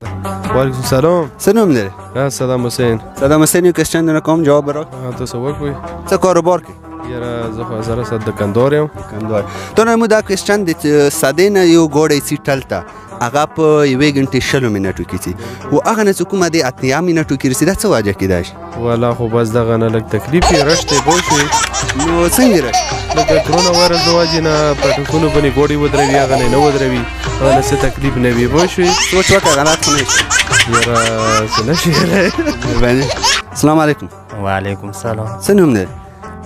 وعلیکم سلام. څه نوم لرې؟ صدام حسین. صدام حسین، یو کوېسچن درنه کوم، جواب به راکړې. تاسو وکړئ. څه کاروبار کوې؟ یاره زه خو هزاره ساعت دکاندار یم. دکاندار. ته نه مو دا کوېسچن دی چې سادې نه یو ګوړی څي ټل ته هغه په یوې ګنټې 20 منټو کې ځي و هغه نه چې کومه دی 80 منټو کې رسي، دا څه وجه کېدای شي؟ والا خو بس دغه نه لږ تکلیف یې رش دی پوه شوې. نو څنګه رش؟ لکه کرونا وایرس د وجې نه پټکونو باندې ګوډې ودروي، هغه نه نه ودروي، هغه نه څه تکلیف نه وي پوه شوې. سوچ وکړه، غلط خو نه شي. یاره څه نه شي. مهرباني. السلام علیکم. وعلیکم سلام. څه نوم دی؟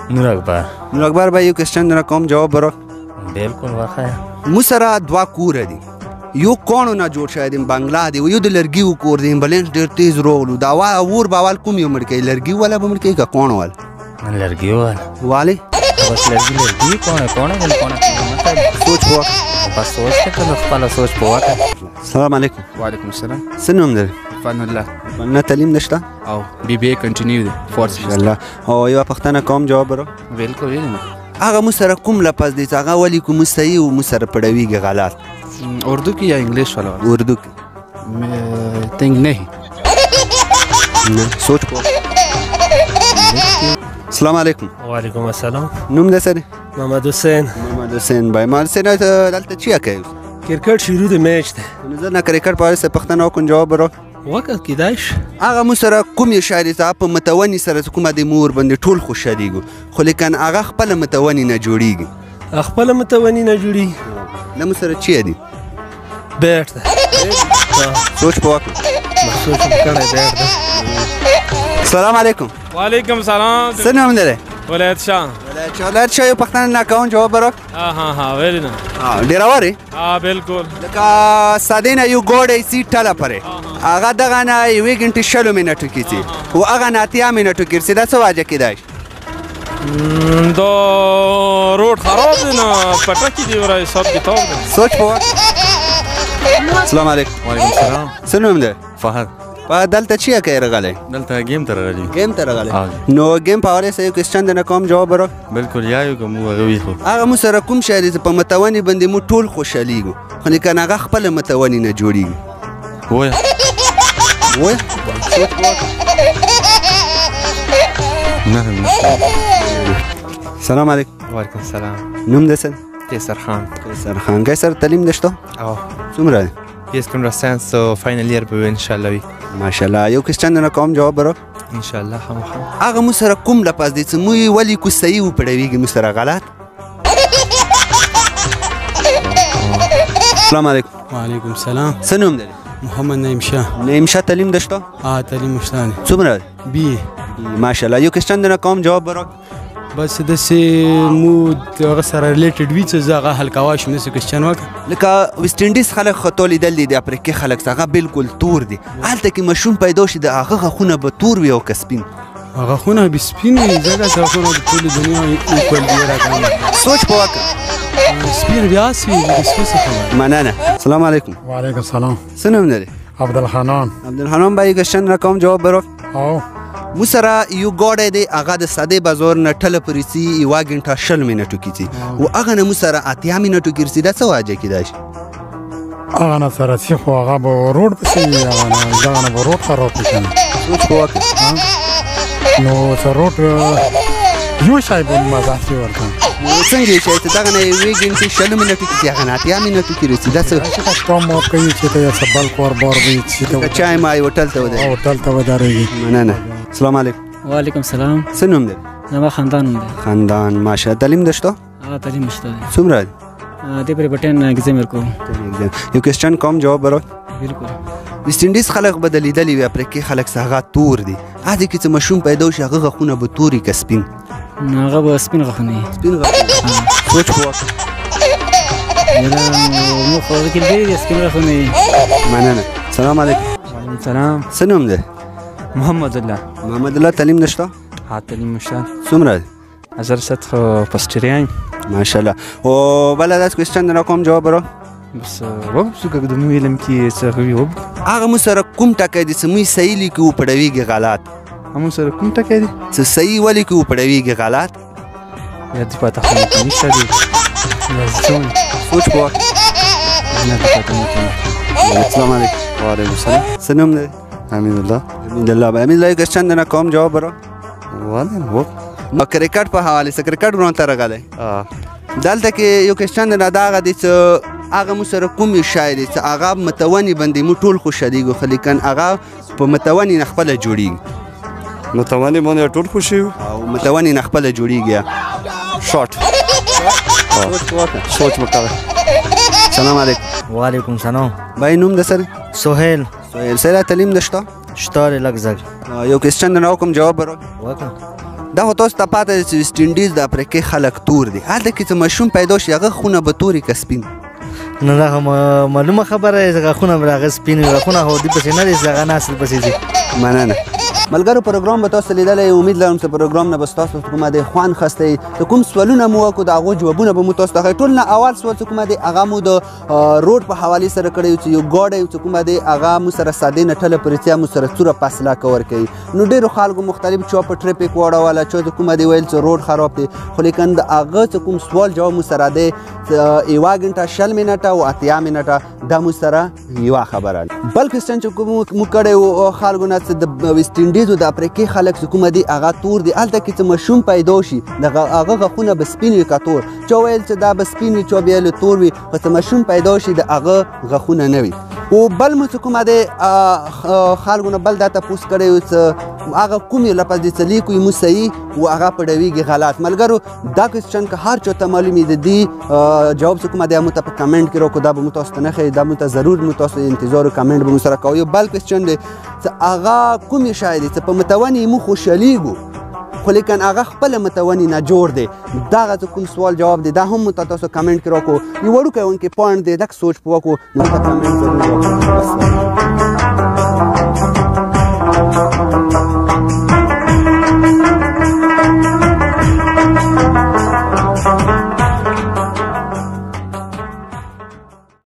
نور اکبر. نور اکبر بھائی، یو کوېسچن درنه کوم، جواب به راکړې. بالکل وخیه. مو سره دوه کوره دي، یو کاڼو نه جوړ شوی دی، بنګله دی، یو د لرګیو کور دی. امبولانس ډېر تیز روغلو، دا اور به اول کوم یو مړ کوي، لرګي والا به مړ کوي که کاڼو والا؟ لرګي والا. ولې؟ بس لرګي لرګي، کاڼه کاڼه، بل کاڼه. سوچ په وکړه. بس سوچ ته کله خپله سوچ په وکړه. السلام علیکم. وعلیکم السلام. څه نوم دی؟ فن الله. نه تعلیم نشته؟ او بی بی ای کنټینیو دی فورث. ماشاءالله. او یوه پوښتنه کوم، جواب به راکړې. بالکل ویل. هغه مو سره کوم لفظ دی چې هغه ولیکو مو صحیح او مو سره پړویږي غلط؟ اردو کې یا انګلیش والا؟ اردو کې. تنګ نه نه، سوچ کوه. السلام علیکم. وعلیکم السلام. نوم دی سره؟ محمد حسین. محمد حسین بھائی، محمد حسین دلته چیا کوي؟ کرکټ شروع دی، میچ دی. نو زه نه کرکټ په اړه څه پوښتنه وکړم، جواب به راکړې. وکړه، کېدای شي. هغه مو سره کوم یو شاعر چې په متوني سره کومه د مور باندې ټول خوشحالېږو، خو لیکن هغه خپله متوني نه جوړېږي؟ خپله متوني نه جوړېږي. دا مو سره چی دی؟ بیټ دی. سوچ په وکړه. سوچ مې کړی، بیټ دی. السلام علیکم. وعلیکم سلام. څه نوم دی؟ ولایت شاه. ولایت شاه. ولایت شاه، یو پوښتنه نه کوم، جواب به راکړې. ها ها ها، ویل نه. ډېره وارې؟ ها بالکل. لکه سادې نه یو ګوډی څي ټله پرې هغه دغه نه یوې ګنټې 20 منټو کې ځي و هغه نه 80 منټو کې رسي، دا څه وجه کېدای شي؟ دا روډ خراب دی نه پټکی دی ورای حساب کتاب دی. سوچ په وکړه. السلام علیکم. وعلیکم السلام. څه نوم دی؟ فهد. په دلته چیا کوې راغلی؟ دلته ګیم ته راغلی. ګیم ته راغلی. نو ګیم په حواله سره یو کوېسچن درنه کوم، جواب به راکړې. بالکل، یا یو که موږ هغه وي خو. هغه مو سره کوم شی دی چې په متوني باندې مو ټول خوشحالېږو، خو لیکن هغه خپله متوني نه جوړېږي؟ وایه. وایه، سوچ په وکړه. نه نه. السلام علیکم. وعلیکم السلام. نوم دی څه؟ قیصر خان. قیصر خان. قیصر، تعلیم نشته؟ او. څومره دی؟ بی اس کمپیوټر ساينس فاینل ییر به ان شاء الله وي. ماشاءالله. یو کوېسچن درنه کوم، جواب به راکړې. ان شاء الله خامخا. هغه مو سره کوم لفظ دی چې مو یې ولیکو صحیح وپړویږي مو سره غلط؟ السلام علیکم. وعلیکم السلام. څه نوم دی؟ محمد نعیم شاه. نعیم شاه، تعلیم دشته؟ تعلیم شته دی. څومره دی؟ بی. ماشاءالله. یو کوېسچن درنه کوم، جواب به راکړې. بس داسې مو هغه سره ریلیټډ وي چې زه هغه حل کوای شم، داسې کوېسچن وکړه. لکه ویسټ انډیز خلک خو تا لیدل دي، د افریقې خلک هغه بالکل تور دي، هلته کې ماشوم پیدا شي د هغه غاښونه به تور وي او که سپین؟ غاښونه به سپین وي، ځکه چې غاښونه د ټولې دنیا ایکول دي راکانه. سوچ په وکړه. سپین بیا سپین وي، د سپین څه خبره. مننه. السلام علیکم. وعلیکم السلام. څه نوم لرې؟ عبدالحنان. عبدالحنان بھائی، کوېسچن راکوم، جواب به راکړې. او. مو سره یو ګاډی دی، هغه د سادې بازار نه ټله پورې ځي یوه ګنټه 20 منټو کې ځي و هغه نه مو سره 80 منټو کې رسي، دا څه وجه کېدای شي؟ هغه نه سره ځي خو هغه به روډ پسې وي، هغه نه دغه نه به روډ خراب وي که نه. سوچ په وکړه. نو څه روډ یو شی به مزه شي ورته. نو څنګه یې چې دغه نه یوې ګنټې 20 منټو کې ځي هغه نه 80 منټو کې رسي، دا څه؟ ټام واپ کوي چې ته یو څه بل کور بار وي چې ته چای مای هوټل ته ودرېږي. هوټل ته ودرېږي. مننه. السلام علیکم. وعلیکم السلام. څه نوم دی؟ زما خندان نوم دی. خندان، ماشاءالله. تعلیم دشته؟ تعلیم شته دی. څومره دی؟ دې پرې په 10 اګزام ورکوم. یو کوېسچن کوم، جواب به راکړې. بالکل. ویسټ انډیز خلک به د لیدلي وي، افریقې خلک څه هغه تور دي، هسې کې چې ماشوم پیدا شي هغه غاښونه به تور وي که سپین؟ هغه به سپین غاښونه وي. سپین غاښونه. سوچ په وکړه. یاره مو خو هغه کې لیدلي دي سپین غاښونه وي. مننه. السلام علیکم. وعلیکم السلام. څه نوم دی؟ محمد الله. محمد الله، تعلیم نشته؟ ها تعلیم شته. څومره دی؟ 1700 خو پسټریان. ماشاءالله. او بله داسې کوېسچن درنه کوم، جواب به راکړې. بس وب څوک د مو علم کې څه غوي وب. هغه مو سره کوم ټکی دی چې موږ صحیح لیکو پړویږي غلط؟ مو سره کوم ټکی دی چې صحیح ولیکو پړویږي غلط؟ یا دې پته خو نشته دی. یا څه سوچ په وکړه. نه دې پته نه. السلام علیکم. وعلیکم السلام. څه نوم دی؟ امین الله. امین الله بھائی، امین الله یو کوېسچن درنه کوم، جواب به راکړې؟ ولې نه کرکټ په حواله سره، کرکټ ګراوند ته راغلی، دلته کې یو کوېسچن درنه دا هغه دی چې هغه مو سره کوم یو شی دی چې هغه متوني باندې مو ټول خوشحالېږو، خو لیکن هغه په متوني نه خپله جوړېږي. متوني باندې ټول خوشي او متوني نه خپله جوړېږي. شارټ سوچ وکړه. سلام علیکم. وعلیکم سلام. بھائی نوم د سره؟ سهیل. سهیل سره تعلیم د شته؟ شته دی لږ زږ. یو کوېسچن درنه وکړم، جواب به راکړې؟ وکړه. دا خو تاسو ته پاته دی چې ویسټ انډیز د افریقې خلک تور دي، هلته کې چې ماشوم پیدا شي هغه خونه به توري که سپین؟ نه دا خو معلومه خبره ده، غاښونه به هغه سپین وي، غاښونه خو دې پسې نه دي چې هغه نسل پسې ځي. مننه ملګرو، پروګرام به تاسو لیدلی، امید لرم چې پروګرام نه به ستاسو کومه دی خوند خستی. چې کوم سوالونه مو وکړو د هغو جوابونه به مو تاسو ته ښیي. ټول نه اول سوال چې کومه دی هغه مو د روډ په حوالې سره کړی چې یو ګاډی چې کومه دی هغه مو سره سادې نه ټله پرې مو سره څوره فاصله کور کوي. نو ډېرو خلکو مختلف چا په ټریفک واړوله، چا چې کومه دی ویل چې روډ خراب دی، خو لیکن د هغه چې کوم سوال جواب مو سره دی یوه ګنټه 20 منټه او 80 منټه دا مو سره یوه خبره. بل کوېسچن چې کوم مو کړی و خلکو نه چې د ویسټ انډیز د افریقې خلک چې کومه دي هغه تور دي، هلته کې چې ماشوم پیدا شي هغه غاښونه به سپین وي که تور؟ چا ویل چې دا به سپین وي، چا بیا ویل تور وي، خو چې ماشوم پیدا شي د هغه غاښونه نه وي. او بل مو چې کومه دی خلکو نه بل دا تپوس کړی و چې هغه کوم یو لفظ دی چې لیکو یې مو صحیح و هغه پړویږي غلط. ملګرو دا کوېسچن که هر چا ته معلوم وي د دې جواب چې کومه دی مو ته په کمنټ کې راکړو، دا به مو تاسو ته نه ښیي، دا مو ته ضرور مو تاسو انتظار او کمنټ به مو سره کوو. یو بل کوېسچن دی چې هغه کوم یو شی دی چې په متوني مو خوشحالېږو خو لیکن هغه خپله متوني نه جوړ دی، دغه چې کوم سوال جواب دی دا هم مو ته تاسو کمنټ کې راکړو. یو وړوکی وونکی پوینټ دی، دک سوچ په وکړو، نو ته کمنټ ضرور راکړو.